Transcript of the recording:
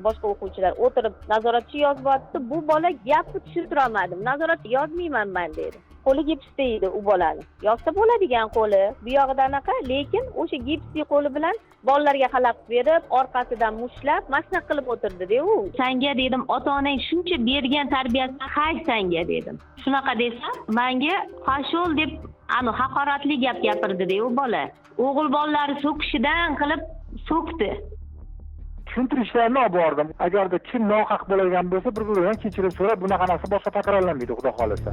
Boshqa o'quvchilar o'tirib nazoratchi yozyapti, bu bola gapni tushuntirolmadim. Nazoratchi yozmayman man dedi. Qo'li gipsda edi u bolani. Yozsa bo'ladigan qo'li, bu yog'ida anaqa, lekin o'sha gipsli qo'li bilan bolalarga xalaqit berib, orqasidan mushlab, masna qilib o'tirdi-da u. Sanga dedim, ota-onang shuncha bergan tarbiyasidan hay sanga dedim. Shunaqa desam, menga pashol deb anu haqoratli gap gapirdi-da u bola. O'g'il bolalari so'kishidan qilib so'kdi. Tushuntirishlarni olib bordim. Agarda kim nohaq bo'lgan bo'lsa, bir-biridan kechirim so'rab, bunaqa narsa boshqa takrorlanmaydi, xudo xolasa.